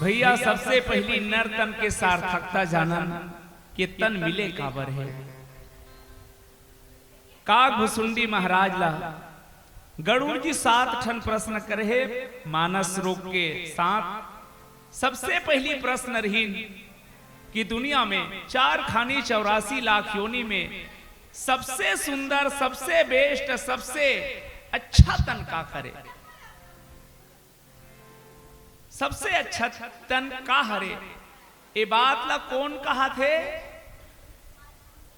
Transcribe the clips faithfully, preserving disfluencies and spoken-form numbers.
भैया, सबसे पहिली नर तन के सार्थकता जानन के तन मिले काबर हे। काग भुसुंडी महाराज ला गरुड़ जी सात ठन प्रश्न करे हे मानस रोग के साथ। सबसे पहिली प्रश्न रहिन कि दुनिया में चार खानी चौरासी लाख योनि में सबसे सुंदर, सबसे बेस्ट, सबसे अच्छा तन का हरे? सबसे अच्छा तन का हरे? ए बात ला कोन कहाथे?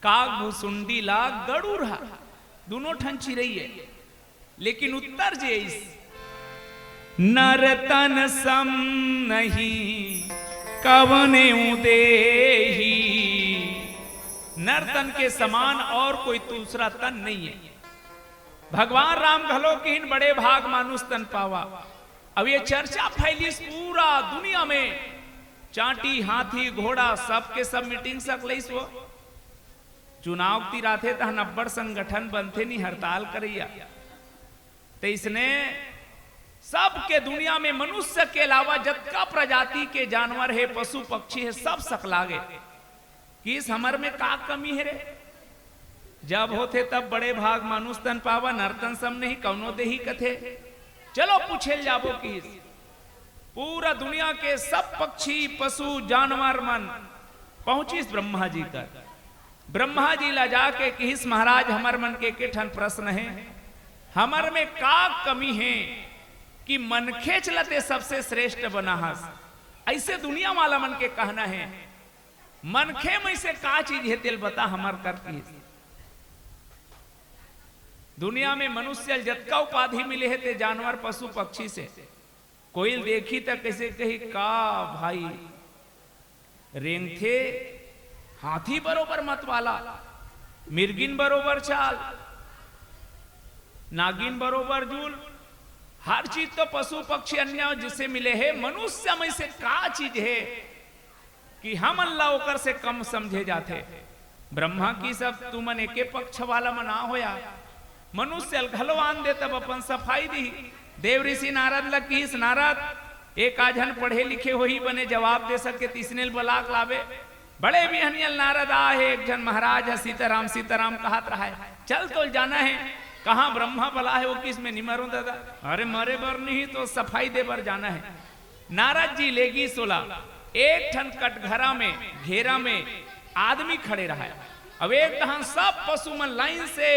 काग भुसुंडी ला गरुड़ हा, दुनों ठन चिरई हे। लेकिन उत्तर जे इस, "नर तन सम नहीं कवने उदेही।" नर तन के समान और कोई दूसरा तन नहीं है। भगवान राम घलो किहिन, "बड़े भाग मानुष तन पावा।" अब ये चर्चा फैलिस पूरा दुनिया में, चांटी, हाथी, घोड़ा, सबके सब मीटिंग सकलइस वो। चुनाव तीर आथे तहन अब्बड़ संगठन बनथे नी, हड़ताल करइया। तइसने सबके दुनिया में मनुष्य के अलावा जतका प्रजाति के जानवर हे, पशु पक्षी हे, सब सकलागे। किस हमर में का कमी हे रे? जब होथे तब बड़े भाग मानुष तन पावा, नर तन सम नहीं कवनो देही कथे। चलो पूछे ल जाबो किस। पूरा दुनिया के सब पक्षी, पशु, जानवर मन पहुंचिस ब्रह्मा जी कर। ब्रह्मा जी ला जाके किहिस, "महाराज, हमर मन के एके ठन प्रश्न हे, हमर में का कमी हे कि मनखेच ला ते सबसे श्रेष्ठ बनाहस?" अइसे दुनिया वाला मन के कहना हे। मनखे में से का चीज हे तेल बता हमर कर किहिस। दुनिया में मनुष्य ल जतका उपाधि मिले हे ते जानवर, पशु, पक्षी से। कोई ल देखी त कइसे कही, "का भाई, रेंगथे हाथी बरोबर मतवाला, मिर्गिन बरोबर चाल, नागिन बरोबर जूल।" हर चीज तो पशु पक्षी अन्य जिसे मिले हे, मनुष्य में से का चीज हे कि हमन ला ओकर से कम समझे जाथे? ब्रह्मा किहिस, "तुमन एके पक्ष वाला मना होया, मनुष्य ल घलो आन दे तब अपन सफाई दिही।" देव ऋषि नारद ल किहिस, "नारद, एक आझन पढ़े लिखे होही, बने जवाब दे सके, तइसने ल बलाक लाबे।" बड़े बिहनिया ल नारद आहे, एक झन महाराज ह सीताराम सीताराम कहत रहाय, "चल तोल जाना हे।" "कहाँ ब्रह्मा बला हे?" "वो किस में निमरो दादा?" "अरे मरे बर नहीं, तो सफाई दे बर जाना हे।" नारद जी लेगिस ओला एक ठन कटघरा में, घेरा में आदमी खड़े रहाय। अब एक तहन सब पशु मन लाइन से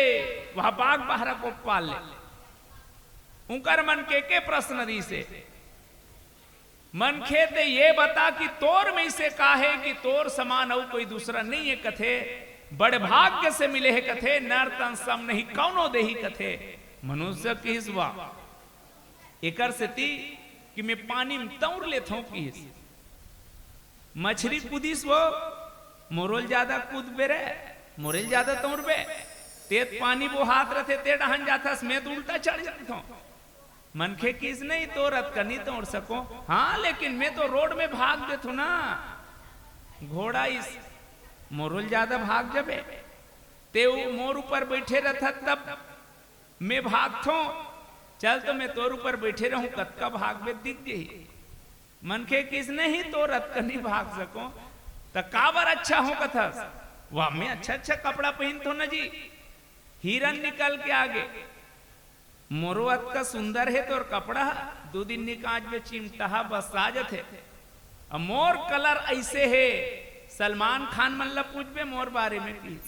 वह बाग बहरा को पाल ले। उंकर मन के के प्रश्न दिस हे, "मनखे ते ये बता कि तोर में से का हे कि तोर समान अउ कोई दूसरा नहीं हे?" कथे, "बड़ भाग्य से मिले हे," कथे, "नर तन सम नहीं कौनो देही," कथे। मनुष्य किहिस, "वाह, एकर सेती कि मैं पानी में तौर लेथौं," किहिस। मछरी कूदिस वो, "मोरो ले जादा कूदबे रे, मोरे ले जादा तौरबे, तेत पानी बोहात रथे, ते डहन जाथस, मैं तो उल्टा चढ़ जाथौं।" मनखे किहिस, "नहीं, तोर अतका नहीं तौर सकों, हाँ, लेकिन मैं तो रोड में भाग देथौं ना।" घोड़ा इस, "मोरो ले जादा भाग जबे, ते उ-, मोर ऊपर बैठे रथस तब मैं भागथौं, चल तो मैं तोर ऊपर बैठे रहूं, कतका भागबे दिख जही।" मनखे किहिस, "नहीं, तोर अतका नहीं भाग सकों, त काबर अच्छा हौं कथस?" "वाह, मैं अच्छा अच्छा कपड़ा पहिनथौं ना जी।" हिरन निकल के आगे, "मोरो अतका सुंदर हे तोर कपड़ा, दू दिन निकांचबे चिमटहा बस आ जथे।" "अब मोर कलर अइसे हे, सलमान खान मन ला पूछबे मोर बारे में," किहिस।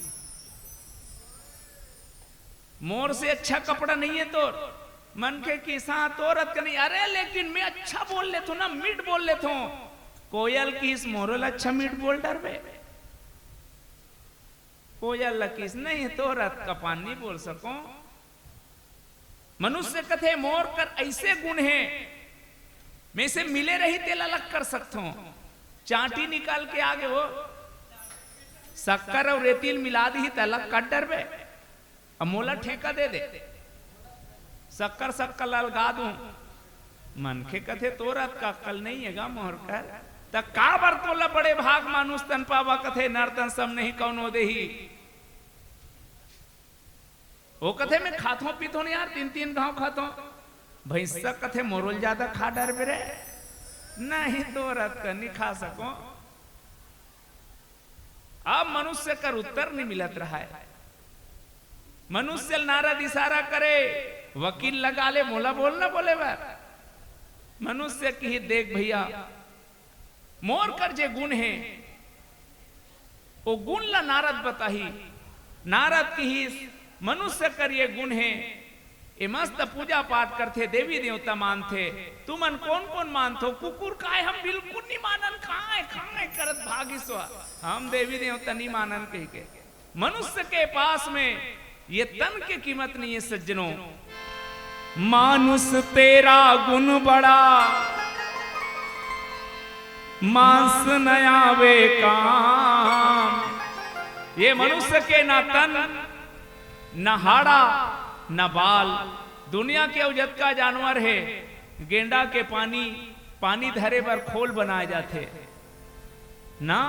"मोर से अच्छा कपड़ा नहीं हे तोर।" मनखे किहिस, "हाँ, तोर अतका नहीं।" "अरे, लेकिन मैं अच्छा बोल लेथौं ना, मीठ बोल लेथौं।" कोयल किहिस, "मोरो ले अच्छा मीठ बोल डरबे।" कोयल ला किहिस, "नहीं, तोर अतका पान नहीं बोल सकों।" मनुष्य कथे, "मोर कर अइसे गुण हे, मैं से मिले रही तेला अलग कर सकथौं।" चांटी निकल के आगे वो, शक्कर अउ रेती ल मिला दिही, त अलग कर डरबे। अब मोला ठेका दे दे, शक्कर शक्कर ल अलगा दूं। मनखे कथे, "तोर अतका अक्कल नहीं हे गा मोर कर, त काबर तोला बड़े भाग मानुष तन पावा कथे, नर तन सम नहीं कौनो देही।" वो कथे, "मैं खाथौं पीथौं नहीं यार, तीन तीन घांव खाथौं।" भैंसा कथे, "मोरो ले जादा खा डरबे रे।" नहीं तो रत कर नहीं खा सको। अब मनुष्य कर उत्तर नहीं मिलत रहा है। मनुष्य ल नारद इशारा करे, वकील लगा ले, मोला बोलना बोले बर। मनुष्य किहिस, देख भैया, मोर कर जे गुण हे, ओ गुण ला नारद बताही। नारद किहिस, मनुष्य कर ये गुण हे, ए मस्त पूजा पाठ करथे, देवी देवता मानथे। तुमन कोन कोन मानथो? कुकुर काय हम बिल्कुल नहीं मानन, काय काय करत भागिस वा, हम देवी देवता नहीं मानन कहिके। मनुष्य के पास में ये तन के कीमत नहीं है सज्जनों। मानुष तेरा गुण बड़ा, मांस न आवे काम। ये मनुष्य के ना तन, ना हाड़ा, ना बाल। दुनिया के अउ जतका जानवर हे, गेंडा के पानी, पानी धरे बर खोल बनाए जाथे ना,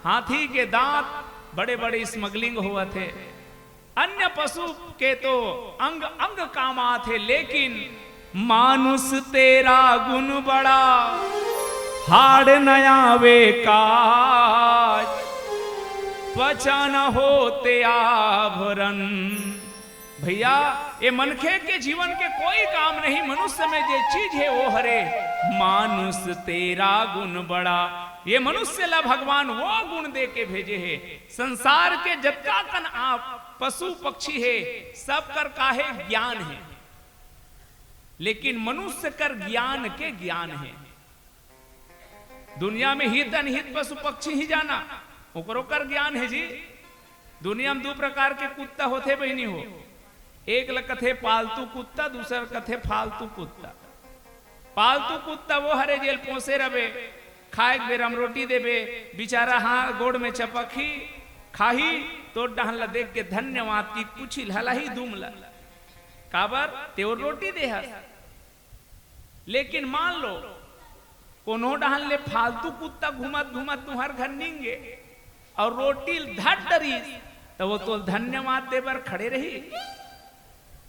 हाथी के दांत, बड़े बड़े स्मगलिंग होवत हे। अन्य पशु के तो अंग अंग काम आथे, लेकिन मानुष तेरा गुण बड़ा, हाड़ न आवे काज, त्वचा न होते आभरण। भैया, ये मनखे के जीवन के कोई काम नहीं, मनुष्य में जे चीज हे वो हरे मानुष तेरा गुण बड़ा। ये मनुष्य ला भगवान वो गुण दे के भेजे हे। संसार के जतका कन आप पशु पक्षी हे, सब कर काहे ज्ञान हे, लेकिन मनुष्य कर ज्ञान के ज्ञान हे। दुनिया में हित अनहित पशु पक्षी ही जाना, ओकरो कर ज्ञान हे जी। दुनिया में दू प्रकार के कुत्ता होथे बहिनी हो, एक ल कथे पालतू कुत्ता, दूसर कथे फालतू कुत्ता। पालतू कुत्ता वो हरे जेल पोसे रबे, खाए के बेरा म रोटी देबे, बिचारा हाँ गोड़ में चपकही, खाही, तोर डहन ल देख के धन्यवाद की कुछ हलाही दूम ल। काबर ते वो रोटी दे हस। लेकिन मान लो कोनो डहन ले फालतू कुत्ता घूमत घूमत तुहर घर निंगे और रोटी ल धर डरिस, त वो तो धन्यवाद दे बर खड़े रही।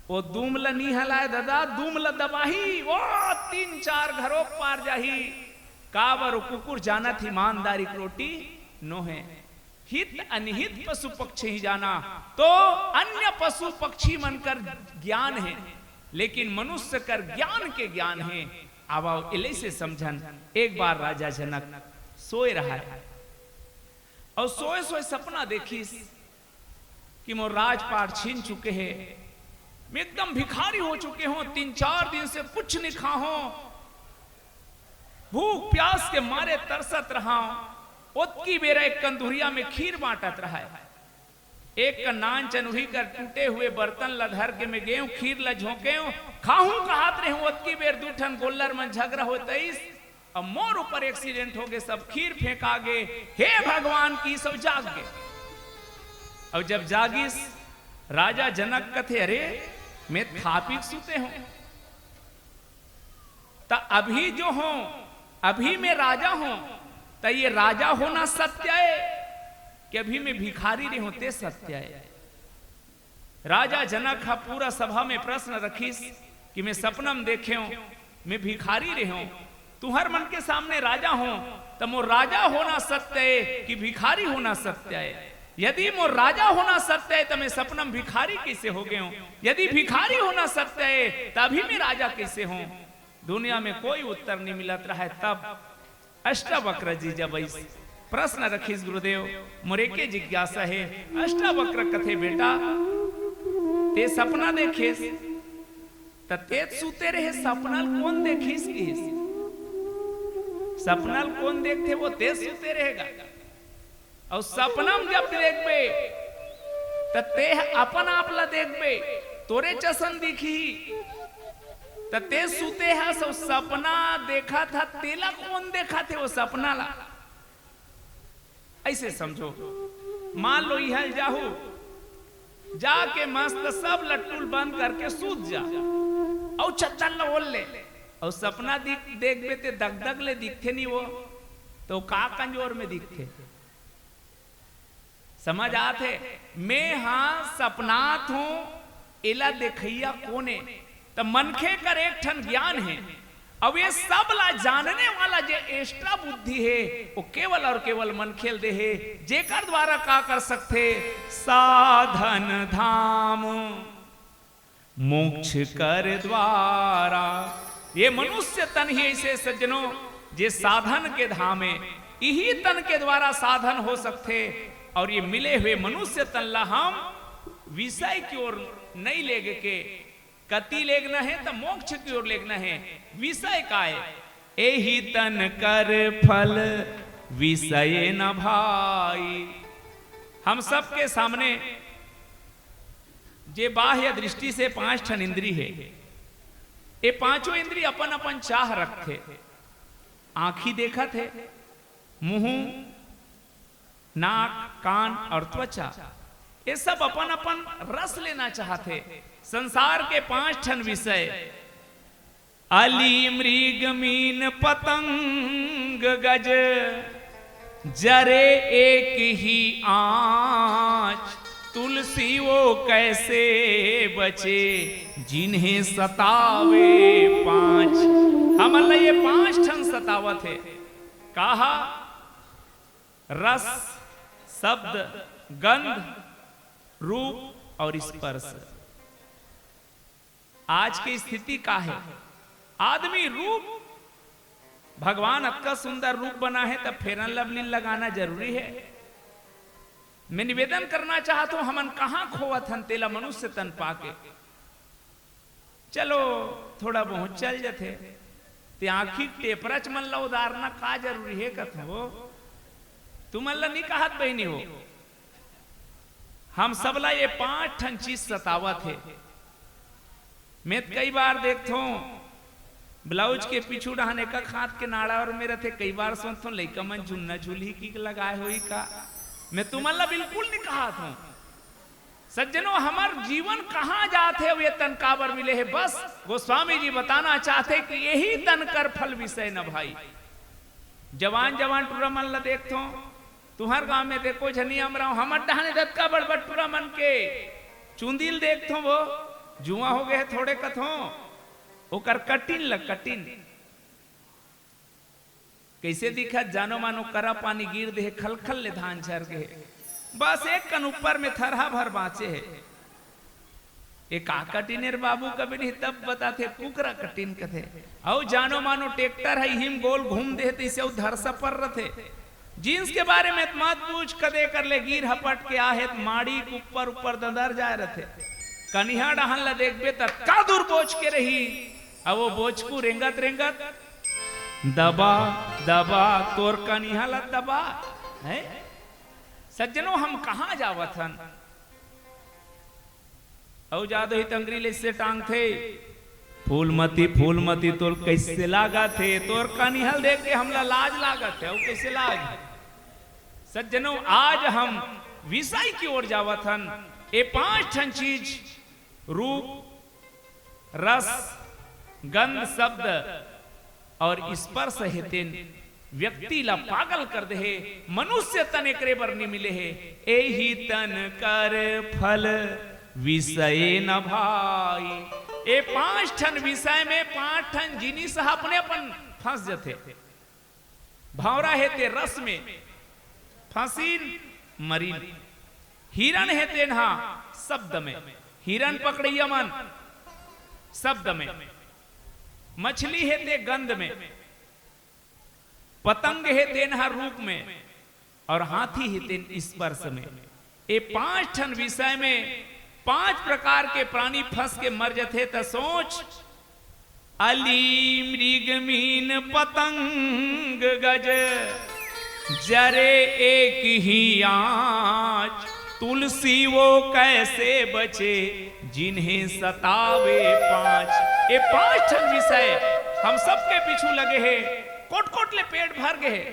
वो दूम ल नी हलाए दादा, दूम ल दबाही, वो तीन चार घरों पार जाही। काबर वो कुकुर जानत ईमानदारी के रोटी नोहे। हित अनहित पशु पक्षी ही जाना, तो अन्य पशु पक्षी मन कर ज्ञान हे, लेकिन मनुष्य कर ज्ञान के ज्ञान हे। आवा एले से समझन। एक बार राजा जनक सोए रहा है और सोए सोए सपना देखिस कि मोर राजपाट छीन चुके हे, मैं एकदम भिखारी हो चुके हों, तीन चार दिन से कुछ नहीं खा हों, भूख प्यास के मारे तरसत रहा हों। ओतकी बेरा एक कंदुरिया में खीर बांटत रहा है। एक कन नान चनुही कर टूटे हुए बर्तन ल धर के मैं गेंव खीर ल झोंकेंव, खाहूं कहत रहेंव, ओतकी बेर दू ठन गोल्लर मन झगरा होत अइस। अब मोर ऊपर एक्सीडेंट हो गे, सब खीर फेंका गे। हे भगवान की सब जाग गे। अब जब जागिस, राजा जनक कथे, अरे मैं खा पी के सुते हों, त अभी जो हों, अभी मैं राजा हों, त ये राजा होना सत्य है कि अभी मैं भिखारी रहे हों ते सत्य है? राजा जनक हा पूरा सभा में प्रश्न रखिस कि मैं सपना में देखे हों, मैं भिखारी रहे हों, तुहर मन के सामने राजा हों, त मोर राजा होना सत्य है कि भिखारी होना सत्य है? यदि मोर राजा होना सत्य है, त मैं सपना में भिखारी कैसे हो गए हों? यदि भिखारी होना सत्य है, त अभी मैं राजा कैसे हों? दुनिया में कोई उत्तर नहीं मिलत रहा है। तब अष्टावक्र जी जब इस प्रश्न रखिस, गुरुदेव, मोर एके जिज्ञासा हे। अष्टावक्र कथे, बेटा, ते सपना देखेस, त ते सुते रहे, सपना ल कोन देखिस किहिस? सपना ल कोन देखथे, वो ते सुते रहेगा। अउ सपना म जब देखबे, त तेह अपन आप ल देखबे, तोरे चसन दिखही। त ते सुते हस अउ सपना देखत ह, तेला कोन देखत हे वो सपना ला? अइसे समझो, मान लो इहाँ जाहू, जाके मस्त सब लट्टुल बंद करके सूत जा, अउ चद्दर ल ओढ़ ले, अउ सपना दिख, देखबे ते दगदग ले दिखथे नी वो, तो का कंजोर में दिखथे? समझ आत हे? मैं हा सपनात हों, एला देखइया कोन ए? त मनखे कर एक ठन ज्ञान हे, अब ये सब ला जानने वाला जे एक्स्ट्रा बुद्धि हे, वो केवल और केवल मनखे ल दे हे, जेकर द्वारा का कर सकथे? साधन धाम मोक्ष कर द्वारा। ये मनुष्य तन ही ऐसे सज्जनों, जे साधन के धाम हे, इही तन के द्वारा साधन हो सकथे। और ये मिले हुए मनुष्य तन ला हम विषय की ओर नहीं लेग के, कति लेगना हे त मोक्ष की ओर लेगना हे। विषय काय? एही तन कर फल विषय न भाई। हम सबके सामने जे बाह्य दृष्टि से पांच ठन इंद्री हे, ये पांचों इंद्री अपन अपन चाह रखथे। आंखी देखत हे, मुंह, नाक, कान और त्वचा, ये सब अपन अपन रस लेना चाहथे। संसार के पांच ठन विषय, अली मृग मीन पतंग गज, जरे एक ही आंच, तुलसी वो कैसे बचे, जिन्हें सतावे पांच। हमन ला ये पांच ठन सतावत हे। कहा, रस, शब्द, गंध, रूप और स्पर्श। आज के स्थिति का हे? आदमी रूप, भगवान अतका सुंदर रूप बना हे, तब फेरन लवली लगाना जरूरी हे? मैं निवेदन करना चाहत हूं, हमन कहां खोवत हन, तेला मनुष्य तन पाके। चलो, थोड़ा बहुत चल जथे। ते आंखी टेपरच मन ला उदारना का जरूरी हे कथो? तुमन ला नहीं कहत बहिनी हो, हम सबला ये पांच ठन चीज सतावत हे। मैं त कई बार देखथों, ब्लाउज के पीछू डहान एक हाथ के नाड़ा और में रथे, कई बार सोचथों, लइका मन झुन्ना झुलही की लगाए होही का? मैं तुमन ला बिल्कुल नहीं कहत हूं। सज्जनों, हमर जीवन कहां जात हे, ये तन काबर मिले हे? बस गोस्वामी जी बताना चाहथे कि यही तन कर फल विषय न भाई। जवान जवान टूरा मन ला देखथों, तुहर गांव में देखो झनिया अमराव, हमर डहाने दतका बड़ बड़ टूरा मन के चुंदी ल देखथों, वो जुआ हो गए हे थोड़े कथों, ओकर कटिन ल कटिन। कइसे दिखत? जानो मानो करा पानी गिर दे हे, खलखल ले धान झर गे हे। बस एक कन ऊपर में थरहा भर बांचे हे। ए का कटिन रे बाबू, कबे नहीं तब बताथे, कुकरा कटिन कथे। अउ जानो मानो ट्रैक्टर हे, हिम गोल घूम दे हे, तइसे अउ धरसा पर रथे। जींस के बारे में त मत पूछ, कदे कर ले गिर हपट के आहे त माड़ी के ऊपर ऊपर दंदर जाए रथे। कनिहा डहान ला देखबे त का दूर बोच के रही, अब वो बोचकू रेंगत रेंगत दबा, दबा, तोर कनिहा ला दबा, हैं? सज्जनों, हम कहां जावत हन? अउ जादो ही तंगरी ले से टांगथे, "फूलमती, फूलमती, तोर कइसे लागत हे? तोर कनिहा ल देख के हमला लाज लागत हे।" अउ कइसे लाज? सज्जनों, आज हम विषय की ओर जावत हन। ए पांच ठन चीज, रूप, रस, गंध, शब्द और स्पर्श हे तेन व्यक्ति ला पागल कर दे हे। मनुष्य तन एकरे बर नि मिले हे, एही तन कर फल विषय न भाई। ए पांच ठन विषय में पांच ठन जिनिस ह अपने अपन फंस जथे। भौंरा हे ते रस में, फंसिन मरिन। हिरन हे तेन हा शब्द में, हिरन पकड़इया मन शब्द में। मछली हे ते गंध में, पतंग हे तेन हा रूप में, और हाथी हे तेन स्पर्श में। ए पांच ठन विषय में पांच प्रकार के प्राणी फंस के मर जथे, त सोच, अली मृग मीन पतंग गज, जरे एक ही आंच, तुलसी वो कैसे बचे, जिन्हें सतावे पांच। ए पांच ठन विषय हम सबके पीछू लगे हे, कोट कोट ले पेट भर गे हे।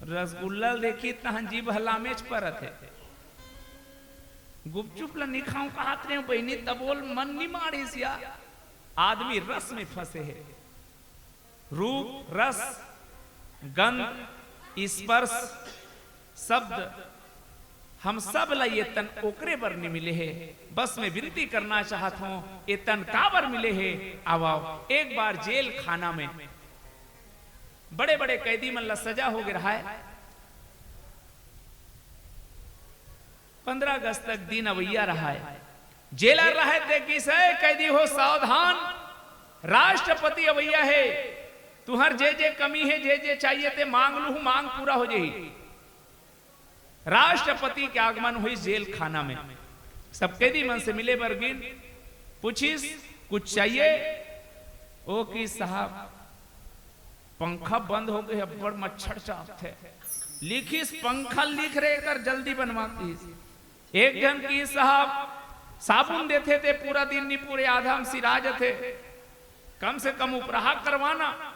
रसगुल्ला ल देखी तहन जीभ ह लामेच परत हे। गुपचुप ल नि खाऊं कहत रेहेंव बहिनी, तभो ल मन नि माड़िस या। आदमी रस में फंसे हे। रूप, रस, गंध, स्पर्श, शब्द, हम सब ला ये तन ओकरे बर नि मिले हे। बस मैं विनती करना चाहत हूँ, ये तन काबर मिले हे? आवव, एक बार जेल खाना में बड़े-बड़े कैदी मन ला सजा हो गे रहाय, पंद्रह अगस्त तक दिन अवैया रहाय, जेलर रहाय, ते किस हे, "कैदी हो सावधान, राष्ट्रपति अवैया हे, तुहर जे जे कमी हे, जे जे चाहिए ते मांग लूहू, मांग पूरा हो जाही।" राष्ट्रपति के आगमन होइस जेल खाना में। सब कैदी मन से मिले बर गिन, पूछिस, "कुछ चाहिए?" ओ किस, "साहब, पंखा बंद हो गे, अब्बड़ मच्छर चाबथे।" लिखिस, "पंखा लिख रे, एकर जल्दी बनवा," किस। एक झन किस, "साहब, साबुन देथे ते पूरा दिन नि पूरे, आधा म सिरा जथे, कम से कम उपराहा करवाना।"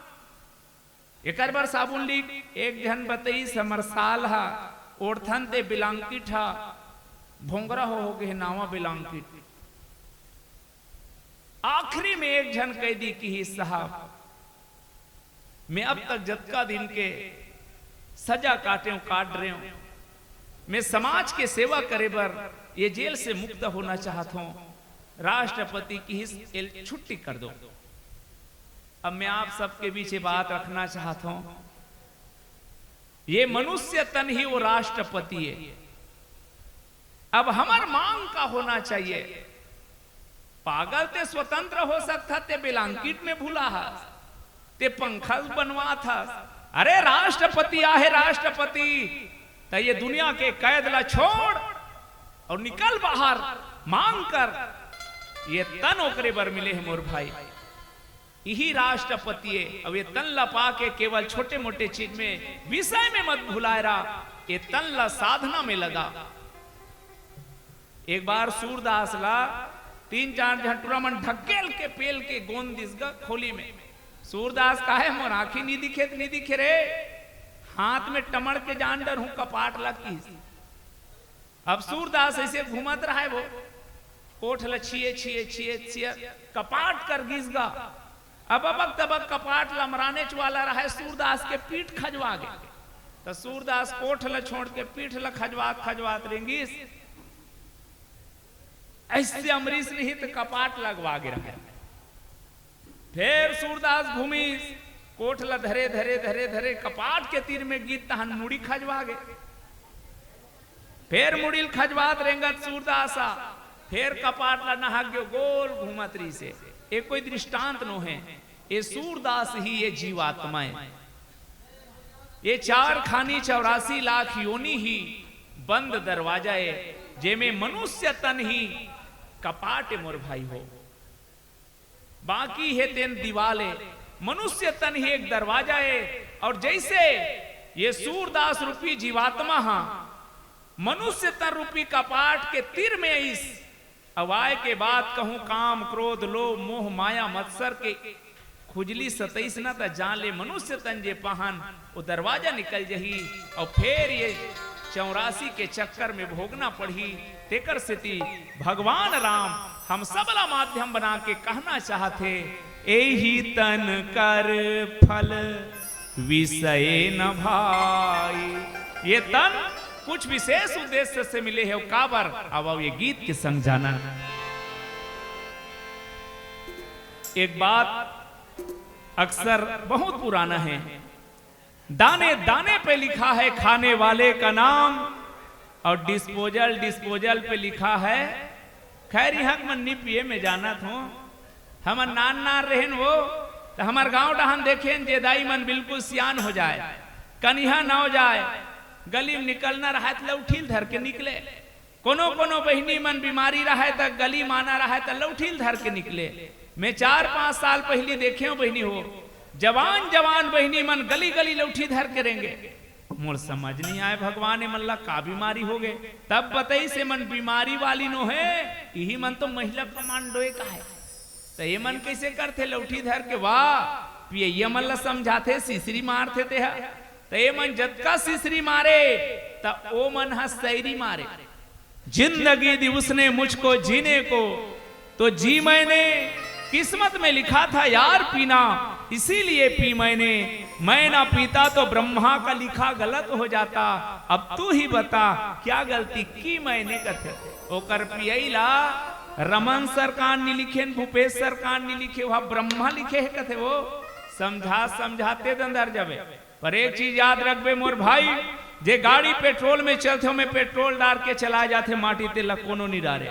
एकर बर साबुन लिख। एक झन बतइस, "हमर साल ह ओढ़थन ते बिलांकिट ह भोंगरा हो, हो गे हे, नावा बिलांकिट।" आखिरी में एक झन कैदी किहिस, "साहब, मैं अब तक जतका दिन के सजा काटेंव, काट रेंव, मैं समाज के सेवा करे बर ये जेल से मुक्त होना चाहत हूँ।" राष्ट्रपति किहिस, "एल छुट्टी कर दो।" अब मैं आप सबके बीच ये बात रखना चाहत हूँ, ये मनुष्य तन ही वो राष्ट्रपति हे। अब हमर मांग का होना चाहिए? पागल, ते स्वतंत्र हो सकथा, ते बिलांकिट में भुला हस, ते पंखा बनवात हस। अरे, राष्ट्रपति आहे, राष्ट्रपति, त ये दुनिया के कैद ला छोड़ और निकल बाहर, मांग कर। ये तन ओकरे बर मिले हे मोर भाई। इही राष्ट्रपति हे। अब ये तन ला पाके केवल छोटे मोटे चीज में, विषय में मत भुलाय रहा, ये तन ला साधना में लगा। एक बार सूरदास ला तीन चार झन टूरा मन ढकेल के पेल के गोंद दिस गा खोली में। सूरदास कहे, "मोर आँखी नी दिखे त नी दिखे रे, हाथ में टमड़ के जान डरहूं कपाट ला," किहिस। अब सूरदास ऐसे घूमत रहे वो, कोठ ल छिए, छिए, छिए, छिए, कपाट कर गिस गा। अब अबक तबक कपाट ल मरानेच वाला रहे, सूरदास के पीठ खजवा गे। त सूरदास कोठ ल छोड़ के पीठ ल खजवात, खजवात रेंगिस। ऐसे अमरीश नहीं त कपाट लगवा गे रहे। फेर सूरदास घूमिस, कोठ ल धरे, धरे, धरे, धरे, कपाट के तीर में गिस तहन मुड़ी खजवा गे। फेर मुड़ी ल खजवात रेंगत सूरदास ह, फेर कपाट ल नहक गे, गोल घूमत रहिसे। ये कोई दृष्टांत नोहे, ये सूरदास ही ये जीवात्मा हे। ये चार खानी चौरासी लाख योनि ही बंद दरवाजा हे, जेमे मनुष्य तन ही कपाट हे मोर भाई हो। बाकी हे तेन दीवाल हे, मनुष्य तन ही एक दरवाजा हे। और जैसे ये सूरदास रूपी जीवात्मा हा मनुष्य तन रूपी कपाट के तीर में आइस, अउ आय के बाद कहूं काम, क्रोध, लोभ, मोह, माया, मत्सर के खुजली सतइस न, त जान ले मनुष्य तन जे पाहन, वो दरवाजा निकल जही, अउ फेर ये चौरासी के चक्कर में भोगना पड़ही। तेकर सेती भगवान राम हम सबला माध्यम बना के कहना चाहत हे, "एही तन कर फल विषय न भाई।" ये तन कुछ विशेष उद्देश्य से मिले हे, काबर? अब आओ ये गीत के संग जानन। एक बात अक्सर बहुत पुराना है, दाने दाने पे लिखा है खाने वाले का नाम और डिस्पोजल, डिस्पोजल पे लिखा है। खैर, इहाँ के मन नी पिए, मैं जानत हूँ। हमर नान नान रहेन वो, त हमर गांव डहान देखेन, जे दाई मन बिल्कुल सियान हो जाए, कनिहा नव जाए, गली में निकलना रहे त लौठी ल धर के निकले। कोनो कोनो बहिनी मन बीमारी रहे त गली माना रहे त लौठी ल धर के निकले। मैं चार पांच साल पहिली देखे हूँ बहिनी हो, जवान जवान बहिनी मन गली गली लौठी धर के रेंगे। मोर समझ नहीं आए भगवान, एमन ला का बीमारी हो गे। तब बतइस, एमन बीमारी वाली नो हे, इही मन तो महिला कमांडो ए का हे। त एमन कइसे करथे लौठी धर के? वाह, पियैया मन ला समझाथे, सिसरी मारथे तेहा। त एमन जतका सिसरी मारे, त ओ मन ह सैरी मारे। जिंदगी दी उसने मुझको जीने को, तो जी मैंने किस्मत में लिखा था यार पीना, इसीलिए पी मैंने। मैं ना पीता तो ब्रह्मा का लिखा गलत हो जाता। अब तू ही बता, क्या गलती की मैंने, कथे। ओकर पियई ला रमन सरकार नी लिखे न, भूपेश सरकार नी लिखे, वह ब्रह्मा लिखे हे, कथे वो। समझा समझाते दंदर जबे। पर एक चीज याद रखबे मोर भाई, जे गाड़ी पेट्रोल में चलथे, ओमे पेट्रोल डार के चलाए जाथे, माटी तेल ला कोनो नी डारे।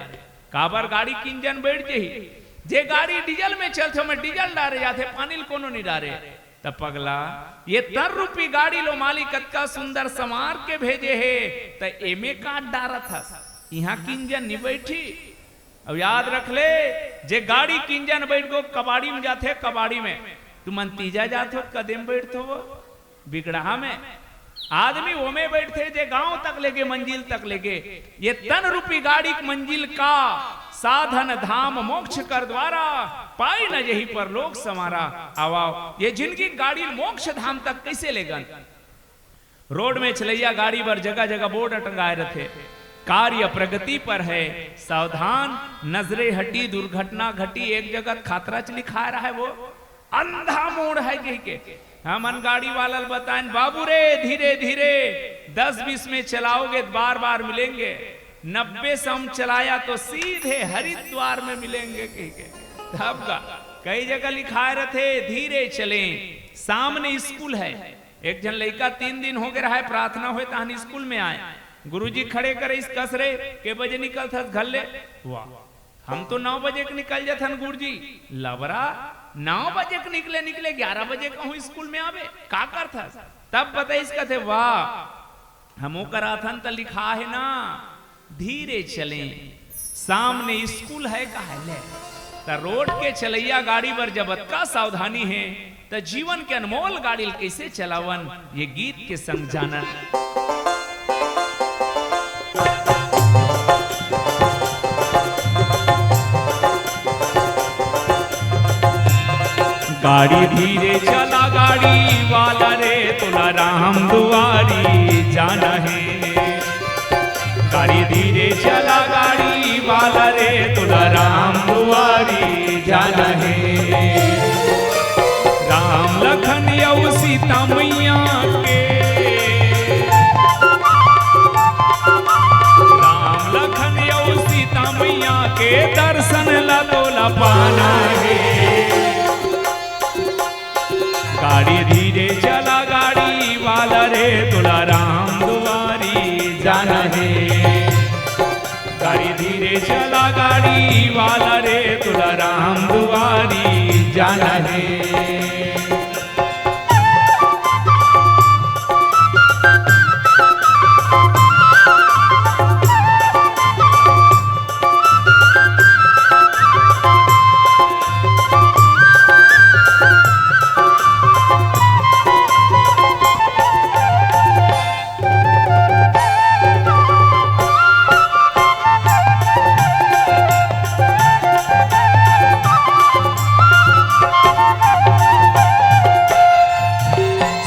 काबर, गाड़ी के इंजन बैठ जही। जे गाड़ी डीजल में चलथे, ओमे डीजल डारे जाथे, पानी ल कोनो नी डारे। त पगला, ये तन रूपी गाड़ी ल ओ मालिक कतका सुंदर संवार के भेजे हे, त एमे का डारत हस? इहां के इंजन नी बैठी। अब याद रख ले, जे गाड़ी के इंजन बैठ गो, कबाड़ी में जाथे, कबाड़ी में। तुमन तीजा जाथो, कदे म बैठथो वो? बिगड़हा में। आदमी ओमे बैठथे, जे गांव तक लेगे, मंजिल तक लेगे। ये तन रूपी गाड़ी के मंजिल का साधन धाम मोक्ष कर द्वारा, पाई न जही परलोक संवारा। आवा, ये जिंदगी के गाड़ी मोक्ष धाम तक कैसे लेगन? रोड में चलैया गाड़ी बर जगह जगह बोर्ड टंगाए रथे, "कार्य प्रगति पर है, सावधान, नजरे हटी, दुर्घटना घटी।" एक जगह खातरा च लिखाए रहा है, वो अंधा मोड़ है कह के। हमन गाड़ी वाला ल बताएन, "बाबू रे, धीरे धीरे, दस बीस में चलाओगे तो बार बार मिलेंगे, नब्बे सौ में चलाया तो सीधे हरिद्वार में मिलेंगे," कह के। तब का कई जगह लिखाए रथे, "धीरे चलें, सामने स्कूल है।" एक झन लइका तीन दिन हो गए रहा है, प्रार्थना होए तहन स्कूल में आए। गुरुजी खड़े करे इस कस रे, "के बजे निकलथस घर ले?" "वाह, हम तो नौ बजे के निकल जाथन गुरुजी।" "लबरा, नौ बजे के निकले, निकले ग्यारह बजे कहूँ स्कूल में आवे, का करथस?" तब बताइस, कथे, "वाह, हम ओकर आथन त लिखा है ना, धीरे चलें, सामने स्कूल है," कहा ले। त रोड के चलैया गाड़ी बर जब अतका सावधानी है, त जीवन के अनमोल गाड़ी ल कैसे चलावन, ये गीत के संग जानन। गाड़ी धीरे चला गाड़ी वाला रे, तोला राम दुआरी जाना है। गाड़ी धीरे चला गाड़ी वाला रे, तोला राम दुआरी जाना है। राम लखन अउ सीता मैया के, राम लखन अउ सीता मैया के दर्शन ला तोला पाना है। गाड़ी धीरे चला गाड़ी वाला रे, तोला राम दुआरी जाना है। गाड़ी धीरे चला गाड़ी वाला रे, तोला राम दुआरी जाना है।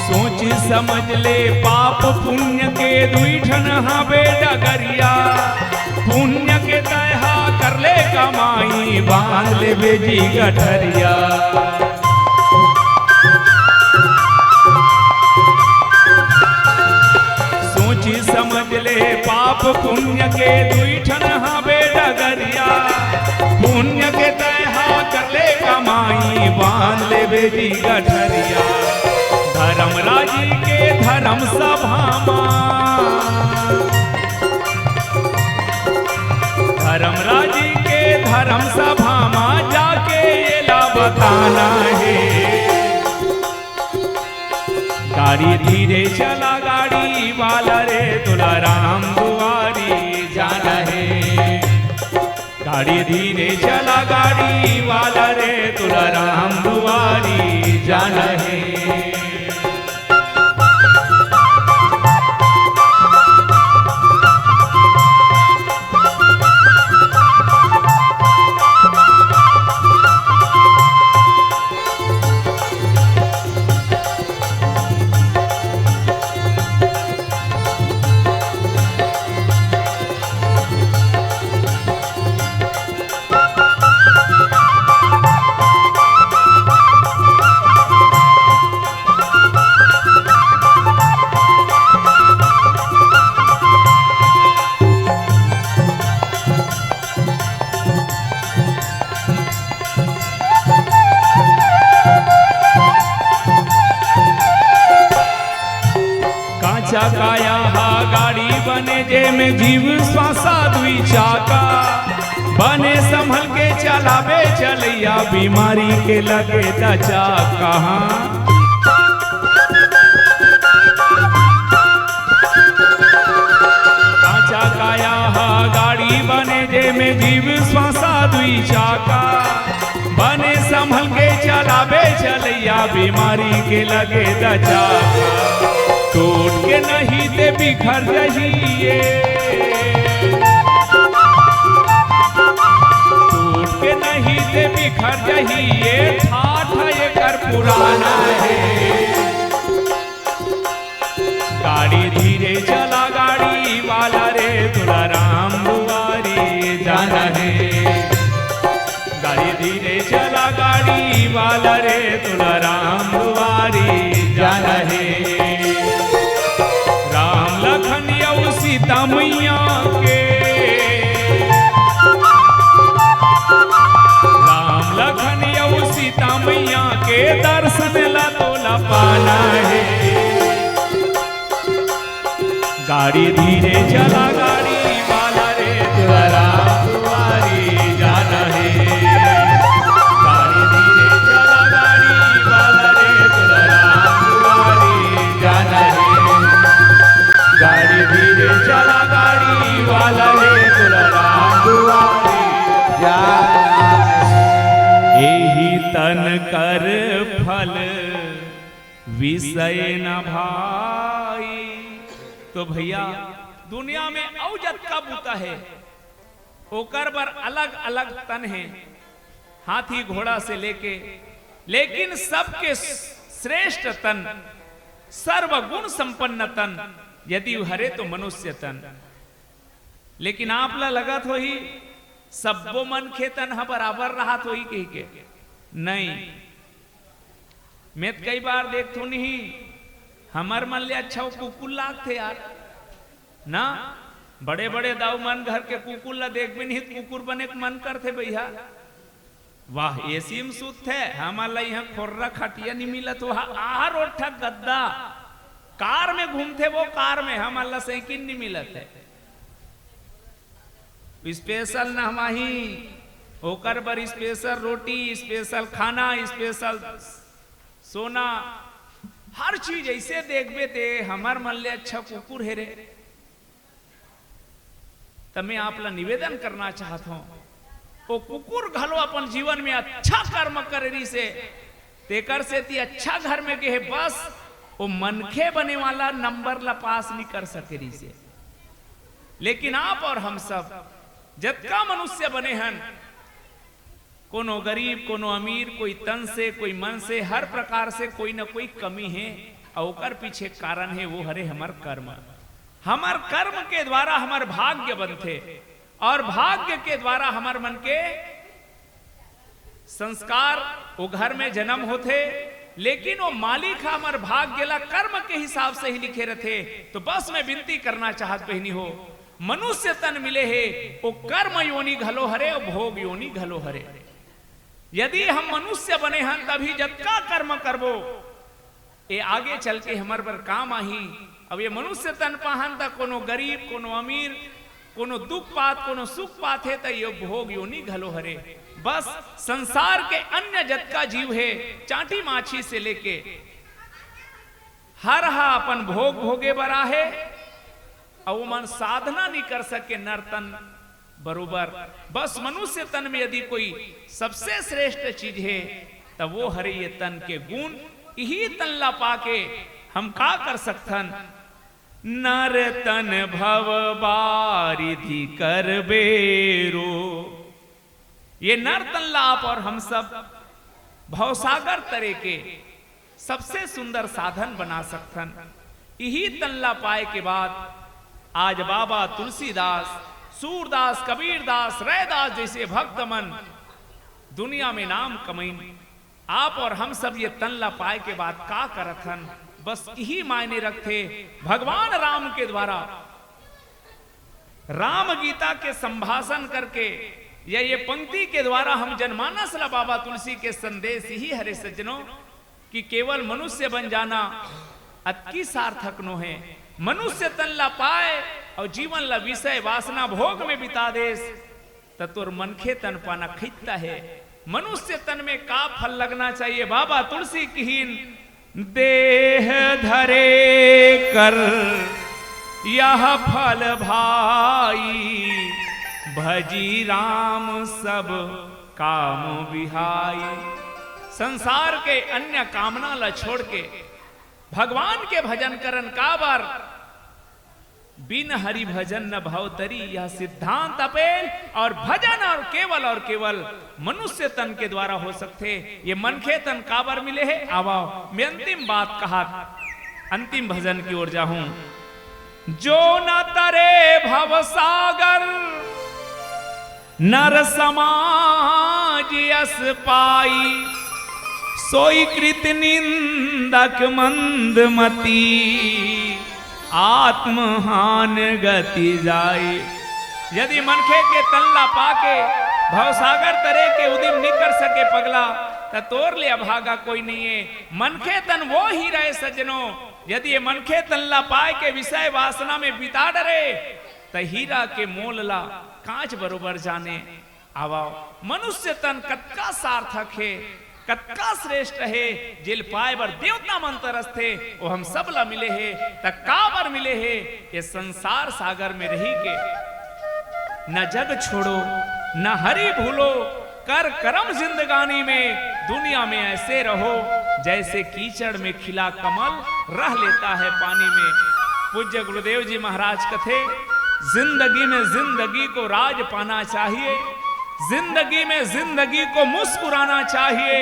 सोच समझ ले, पाप पुण्य के दुई ठन हावे डगरिया। पुण्य के तय हा कर ले कमाई, बांध ले बेजी गठरिया। सोची समझ ले, पाप पुण्य के दुई ठन हावे डगरिया। पुण्य के तय हा कर ले कमाई, बांध ले बेजी गठरिया। धर्मराजी के धर्म सभा मा, धर्मराजी के धर्म सभा मा जाके एला बताना है। गाड़ी धीरे चला गाड़ी वाला रे, तोला राम दुआरी जाना है। गाड़ी धीरे चला गाड़ी वाला रे, तोला राम दुआरी जाना है। जेमे जीव श्वासा दुई चाका, बने संभल के चलाबे चलैया, बीमारी के लगे दचा कहाँ। कांचा काया हा गाड़ी बने, जेमे जीव श्वासा दुई चाका, बने संभल के चलाबे चलैया, बीमारी के लगे दचा। टूट के नहीं ते बिखर जही ये, टूट के नहीं ते बिखर जही ये, ठाठ एकर पुराना हे। गाड़ी धीरे चला गाड़ी वाला रे, तोला राम दुआरी जाना हे। गाड़ी धीरे चला गाड़ी वाला रे, तोला राम दुआरी जाना हे। राम लखन अउ सीता मैया के, राम लखन अउ सीता मैया के दर्शन ला तोला पाना हे। गाड़ी धीरे चला गाड़ी वाला रे, तोला राम दुआरी जाना हे। गाड़ी धीरे चला गाड़ी वाला रे, तोला राम दुआरी जाना हे। गाड़ी धीरे चला गाड़ी वाला रे, तोला राम दुआरी जाना हे। एही तन कर फल विषय न भाई। तो भैया, दुनिया में अउ जतका बूता हे, ओकर बर अलग-अलग तन हे, हाथी घोड़ा से लेके, लेकिन सबके श्रेष्ठ तन, सर्वगुण संपन्न तन यदि हरे तो मनुष्य तन। लेकिन आप ला लगत होही सब्बो मनखे तन ह बराबर रहत होही कहिके, नहीं। मैं त कई बार देखथों नहीं, हमर मन ले अच्छा वो कुकुर लागथे यार, ना? बड़े-बड़े दाऊ मन घर के कुकुर ला देखबे नहीं त कुकुर बने के मन करथे भैया। वाह, एसी म सुतथे, हमन ला इहाँ खोर्रा खटिया नहीं मिलत, वो आहा रोठा गद्दा, कार में घूमथे वो कार में, हमन ला साइकिल नहीं मिलत हे। स्पेशल नहवाही, ओकर बर स्पेशल रोटी, स्पेशल खाना, स्पेशल सोना, हर चीज ऐसे देखबे ते हमर मन ले अच्छा कुकुर हे रे। त मैं आप ला निवेदन करना चाहत हूँ, ओ कुकुर घलो अपन जीवन में अच्छा कर्म करे रिहिसे, तेकर सेती अच्छा घर में गे हे, बस ओ मनखे बने वाला नंबर ला पास नहीं कर सके रिहिसे। लेकिन आप और हम सब जतका मनुष्य बने हन, कोनो गरीब, कोनो अमीर, कोई तन से, कोई मन से, हर प्रकार से कोई न कोई कमी हे, अउ ओकर पीछे कारण हे, वो हरे हमर कर्म। हमर कर्म के द्वारा हमर भाग्य बनथे, और भाग्य के द्वारा हमर मन के संस्कार, वो घर में जन्म होथे, लेकिन वो मालिक ह हमर भाग्य ला कर्म के हिसाब से ही लिखे रथे। तो बस मैं विनती करना चाहत बहिनी हो, मनुष्य तन मिले हे, वो कर्म योनि घलो हरे, वो भोग योनि घलो हरे। यदि हम मनुष्य बने हन, तभी जतका कर्म करबो, ये आगे चल के हमर बर काम आही। अब ये मनुष्य तन पाहन त कोनो गरीब, कोनो अमीर, कोनो दुख पात, कोनो सुख पात हे, त ये भोग योनि घलो हरे। बस संसार के अन्य जतका जीव हे, चांटी माछी से लेके हर हा अपन भोग भोगे बर आहे, अउ ओमन साधना नहीं कर सके नर तन बरोबर। बस मनुष्य तन में यदि कोई सबसे श्रेष्ठ चीज हे, त वो हरे ये तन के गुण। इही तन ला पाके हम का कर सकथन? नर तन भव बारिधि कर बेरो। ये नर तन ला आप और हम सब भवसागर तरे के सबसे सुंदर साधन बना सकथन। इही तन ला पाए के बाद आज बाबा तुलसीदास, सूरदास, कबीरदास, रैदास जैसे भक्त मन दुनिया में नाम कमाइन। आप और हम सब ये तन ला पाए के बाद का करत हन, बस इही मायने रखथे। भगवान राम के द्वारा राम गीता के संभाषण करके या ये पंक्ति के द्वारा हम जनमानस ला बाबा तुलसी के संदेश इही हरे सज्जनों, कि केवल मनुष्य बन जाना अतकी सार्थक नो हे। मनुष्य तन ला पाए अउ जीवन ला विषय वासना भोग में बिता देस, त तोर मनखे तन पाना खइता हे। मनुष्य तन में का फल लगना चाहिए? बाबा तुलसी किहिन, देह धरे कर यह फल भाई, भजी राम सब काम बिहाई। संसार के अन्य कामना ला छोड़ के भगवान के भजन करन काबर? बिन हरि भजन न भव तरी, यह सिद्धांत अपेल। और भजन और केवल और केवल मनुष्य तन के द्वारा हो सकथे। ये मनखे तन काबर मिले हे? आवा, मैं अंतिम बात कहा, अंतिम भजन की ओर जाहूं। जो न तरे भव सागर नर समाज यस पाई, सोई कृत निंदक मंद मती, आत्महान गति जाई। यदि मनखे के तन ला पाके भवसागर तरे के उदिम नी कर सके पगला, त तोर ले अभागा कोई नहीं है। मनखे तन वो ही रहे सज्जनों, यदि ये मनखे तन ला पाए के विषय वासना में बिता डरे, त हीरा के मोल ला कांच बरोबर जाने। आवा, मनुष्य तन कतका सार्थक हे, कतका श्रेष्ठ हे, जेल पाए बर देवता मन तरसथे, वो हम सब ला मिले हे, त काबर मिले हे? ये संसार सागर में रही के न जग छोड़ो, न हरि भूलो, कर करम जिंदगानी में, दुनिया में ऐसे रहो, जैसे कीचड़ में खिला कमल रह लेता है पानी में। पूज्य गुरुदेव जी महाराज कथे, जिंदगी में जिंदगी को राज पाना चाहिए, जिंदगी में जिंदगी को मुस्कुराना चाहिए,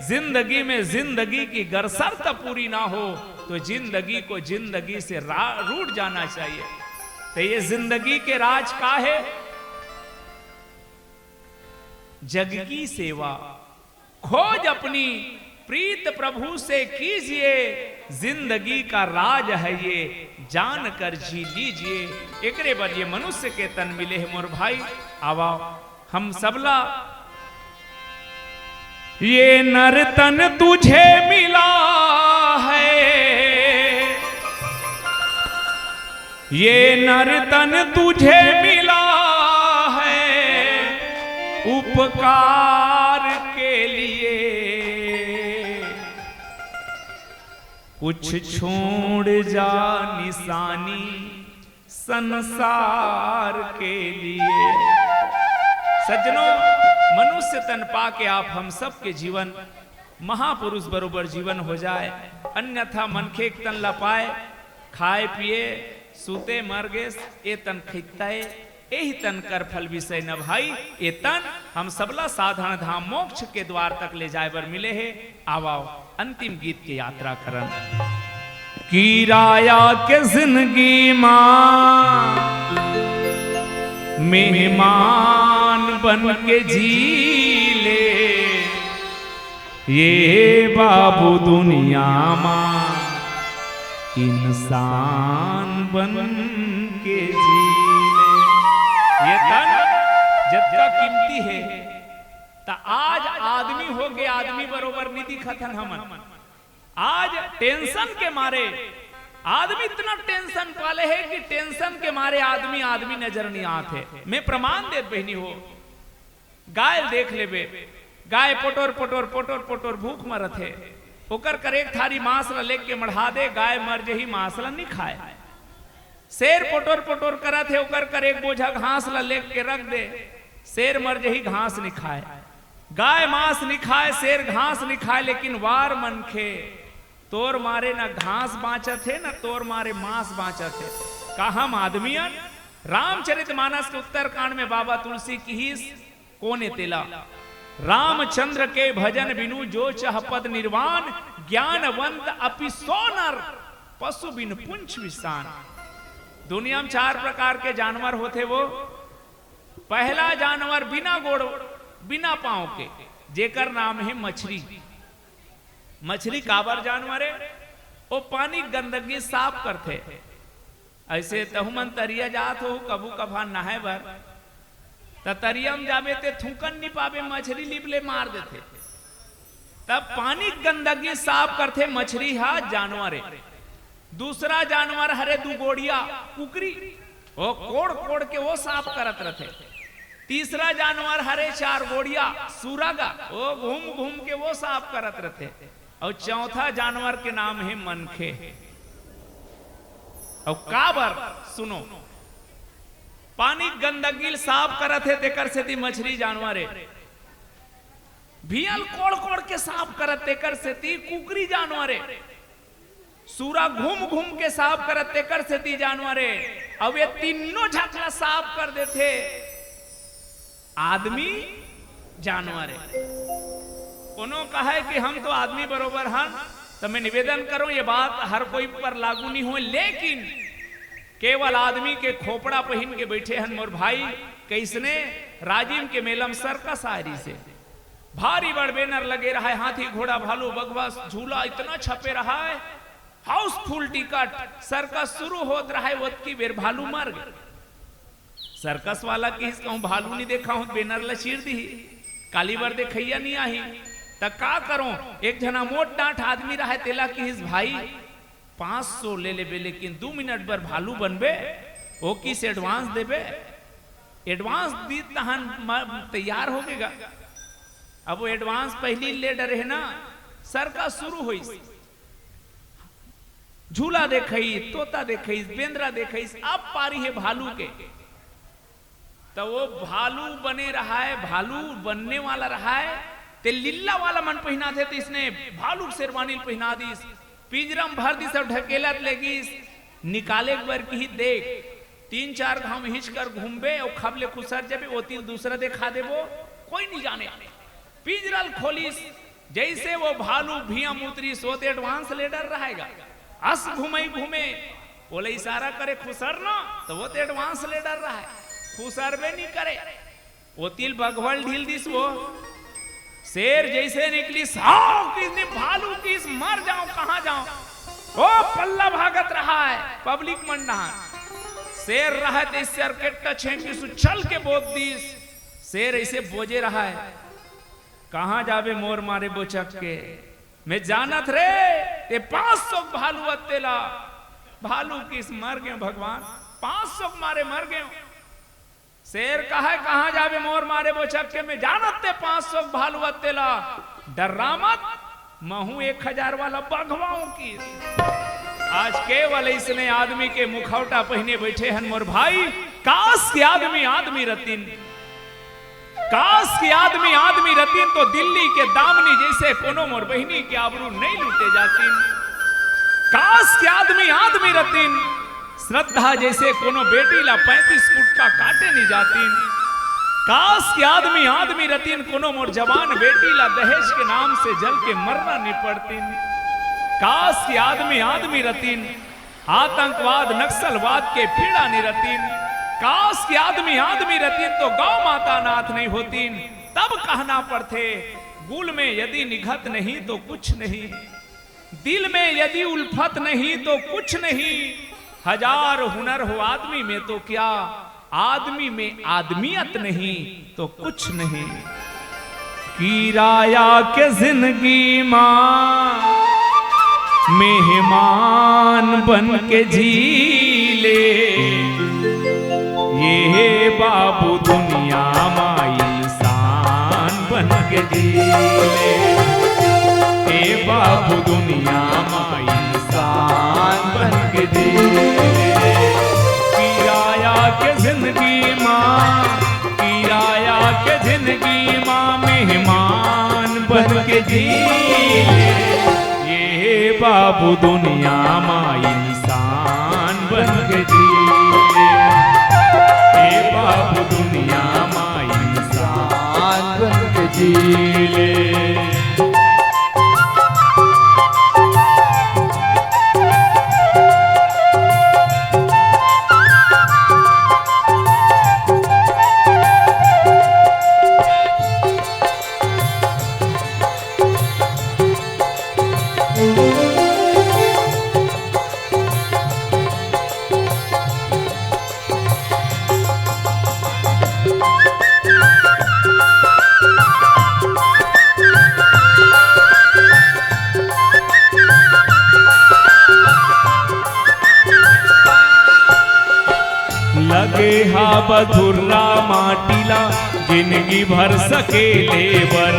जिंदगी में जिंदगी की गर शर्त पूरी ना हो, तो जिंदगी को जिंदगी से रा-, रूठ जाना चाहिए। तो ये जिंदगी के राज का है? जग की सेवा, खोज अपनी प्रीत प्रभु से कीजिए, जिंदगी का राज है ये, जान कर जी लीजिए। एकरे बर ये मनुष्य के तन मिले हे मोर भाई। आवा, हम सबला ये नर तन तुझे मिला है, ये नर तन तुझे मिला है उपकार के लिए, कुछ छोड़ जा निशानी संसार के लिए। सज्जनों, मनुष्य तन पाके आप हम सबके जीवन महापुरुष बरोबर जीवन हो जाए, अन्यथा मनखे के तन ला पाए, खाए पिए, सूते मर गेस, ए तन खित्ता ए, एही तन कर फल विषय न भाई। ए तन हम सबला साधन धाम मोक्ष के द्वार तक ले जाए बर मिले हे। आवाओ, अंतिम गीत के यात्रा करन। किराया के जिंदगी मा मेहमान बन के जी ले, ये बाबू दुनिया मा इंसान बन के जी ले। ये तन जतका कीमती हे, त आज आदमी होके आदमी बरोबर नी दिखत हन हमन। आज टेंशन के मारे आदमी इतना टेंशन पाले हे कि टेंशन के मारे आदमी आदमी नजर नी आत हे। मैं प्रमाण देत बहिनी हो, गाय ल देख लेबे, गाय पोटोर पोटोर पोटोर पोटोर भूख मरत हे। ओकर कर एक थारी मांस ल लेके मढ़ा दे, गाय मर जही, मांस ल नी खाए। शेर पोटोर पोटोर करत हे, ओकर कर एक बोझा घास ल लेके रख दे, शेर मर जही, घास नी खाए। गाय मांस नी खाए, शेर घास नी खाए, लेकिन वार मनखे, तोर मारे न घास बांचत हे, न तोर मारे मांस बांचत हे। का हम आदमी अन? रामचरित मानस के उत्तरकांड में बाबा तुलसी किहिस, कोन ए तेला? रामचंद्र के भजन बिनु जो चह पद निर्वाण, ज्ञानवंत अपि सो नर, पशु बिन पुंछ विषाण। दुनिया में चार प्रकार के जानवर होथे वो। पहला जानवर बिना गोड़, बिना पांव के, जेकर नाम हे मछरी। मछरी काबर जानवर हे? ओ पानी गंदगी साफ करथे। ऐसे तहु मन तरिया जात हो, कभू कभार नहाए बर, त तरिया म जाबे ते थूकन नी पाबे, मछरी लिप ले मार देथे। तब पानी गंदगी साफ करथे मछरी हा, जानवर हे। दूसरा जानवर हरे दू गोड़िया, कुकरी। वो कोड़ कोड़ के वो साफ करत रथे। तीसरा जानवर हरे चार गोड़िया, सुरा गा, वो घूम घूम के वो साफ करत रथे। अउ चौथा जानवर के नाम हे मनखे। अउ काबर? सुनो, पानी गंदगी ल साफ करत हे, तेकर सेती मछरी जानवर हे। भियन ल कोड़ कोड़ के साफ करत, तेकर सेती कुकरी जानवर हे। सुरा घूम घूम के साफ करत, तेकर सेती जानवर हे। अउ ये तीनों झक ला साफ कर देथे आदमी जानवर हे। कोनो कहे कि हम तो आदमी बरोबर हन, त मैं निवेदन करूं, ये बात हर कोई पर लागू नहीं होय, लेकिन केवल आदमी के खोपड़ा पहिन के बैठे हन मोर भाई। कइसने? राजिम के मेला म सर्कस आय रिहिसे, भारी बड़ बैनर लगे रहय, हाथी, घोड़ा, भालू, बघवा, झूला इतना छपे रहय, हाउसफुल टिकट। सर्कस शुरू होत रहय, ओतकी बेर भालू मर गे। सर्कस वाला किहिस, कहूं भालू नइ देखा हूं, बैनर ला चीर दिही, काली बर देखइया नइ आही, त का करों? एक झना मोट डांठ आदमी रहय, तेला किहिस, भाई, पांच सौ ले लेबे, लेकिन दू मिनट बर भालू बनबे, ओ किस एडवांस देबे, एडवांस दी तहन म-, तैयार होगे गा। अब वो एडवांस पहिली ले डरे हे ना, सर्कस शुरू होइस, झूला देखइस, तोता देखइस, बेंदरा देखइस, अब पारी हे भालू के। त वो भालू बने रहय, भालू बनने वाला रहय, ते लीला वाला मन पहिनाथे, त इसने भालू के शेरवानी ल पहिना दिस, पिंजरा म भर दिस अउ ढकेलत ले गिस, निकाले के बर किहिस, देख, तीन चार घांव हिच कर घूमबे अउ खब ले खुसर जाबे, ओती ल दूसरा देखा देबो, कोई नइ जाने। पिंजरा ल खोलिस, जइसे वो भालू भियन म उतरिस, वो ते एडवांस ले डर रहय गा। अस घुमई घूमे, ओला इशारा करे, "खुसर ना," त वो ते एडवांस ले डर रहय, खुसरबे नइ करे। ओती ल बघवा ल ढील दिस वो। शेर जइसे निकलिस, "हाव," किहिस, "भालू," किहिस, "मर जांव, कहां जांव?" ओ पल्ला भागत रहय, पब्लिक मन डहन। शेर रहय त इसे अरकेट्टा छेंकिस, उछल के बोज दिस। शेर अइसे बोजे रहय, "कहां जाबे मोर मारे बोचक के? मैं जानत रेहेंव ते पांच सौ भालू अत्ते ला।" भालू किहिस, "मर गेंव भगवान, पांच सौ के मारे मर गेंव।" शेर कहय, "कहां जाबे मोर मारे बोचक के? मैं जानत ते पांच सौ भालू अत्ते ला। डर्रा मत, महूं एक हजार वाला बघवा हूं," किहिस। आज केवल अइसने आदमी के मुखौटा पहिने बइठे हन मोर भाई। काश कि आदमी आदमी रतिन, काश कि आदमी आदमी रतिन, तो दिल्ली के दामिनी जइसे कोनो मोर बहिनी के आबरू नइ लूटे जातिन। काश कि आदमी आदमी रतिन, श्रद्धा जइसे कोनो बेटी ला पैंतीस गुटखा काटे नइ जातिन। काश कि आदमी आदमी रतिन, कोनो मोर जवान बेटी ला दहेज के नाम से जल के मरना नइ पड़तिन। काश कि आदमी आदमी रतिन, आतंकवाद नक्सलवाद के पीड़ा नइ रतिन। काश कि आदमी आदमी रतिन, तो गौ माता अनाथ नइ होतिन। तब कहना पड़थे, गुल में यदि निघत नहीं तो कुछ नहीं, दिल में यदि उल्फत नहीं तो कुछ नहीं, हजार हुनर हो आदमी में तो क्या, आदमी में आदमियत नहीं तो कुछ नहीं। किराया के जिंदगी मा मेहमान बन के जी ले, ये बाबू दुनिया मा इंसान बन के जी ले, ए बाबू दुनिया मा इंसान बन के जी ले। किराया के जिंदगी मा, किराया के जिंदगी मा मेहमान बन के जी ले, ये बाबू दुनिया मा इंसान बन के जी ले, ए बाबू दुनिया मा इंसान बन के जी ले। बधुर्रा माटी ला जिनगी भर सकेले बर,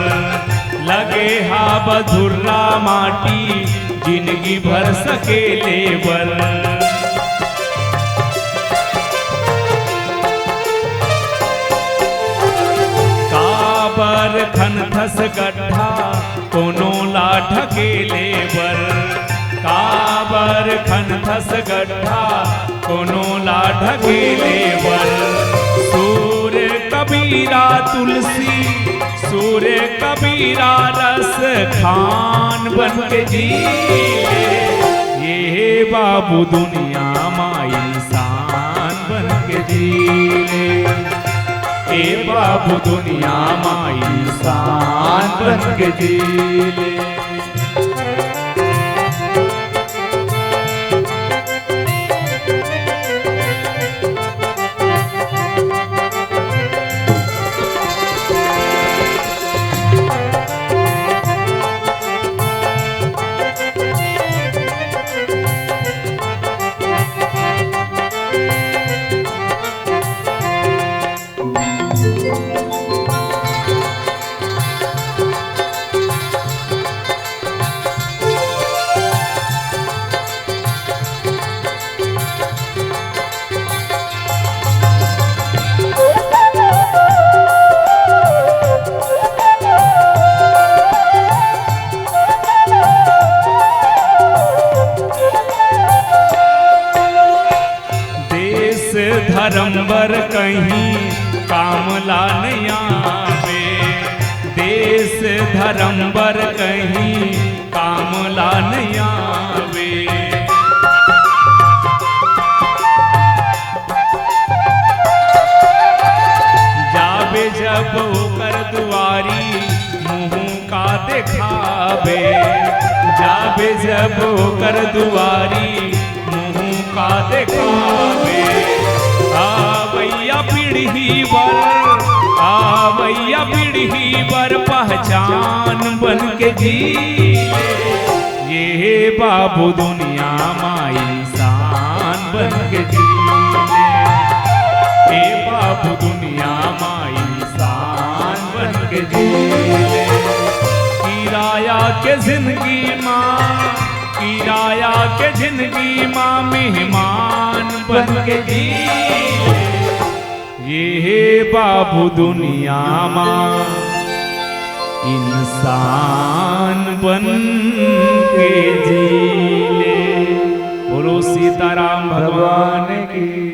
लगे हा बधुर्रा माटी जिनगी भर सकेले बर। काबर खनथस गड्ढा कोनो ला ढकेले बर, काबर खनथस गड्ढा कोनो ला ढकेले बर। सूर कबीरा तुलसी, सूर कबीरा रस खान बन के जी ले। ये बाबू दुनिया मा इंसान बन के जी ले। ए बाबू दुनिया मा इंसान बन के जी ले। देश धर्म बर कहीं काम ला नइ आवे, देश धर्म बर कहीं काम ला नइ आवे। जाबे जब ओकर दुआरी मुँह का देखाबे, जाबे जब ओकर दुआरी मुँह का देखाबे। आवैया पीढ़ी बर, आवैया पीढ़ी बर पहचान बन के जी ले। ये बाबू दुनिया मा इंसान बन के जी ले। ए बाबू दुनिया मा इंसान बन के जी ले। किराया के जिंदगी मा, किराया के जिंदगी मा मेहमान बन के जी ले। ये बाबू दुनिया मा इंसान बन के जी ले। बोलो सीताराम भगवान की।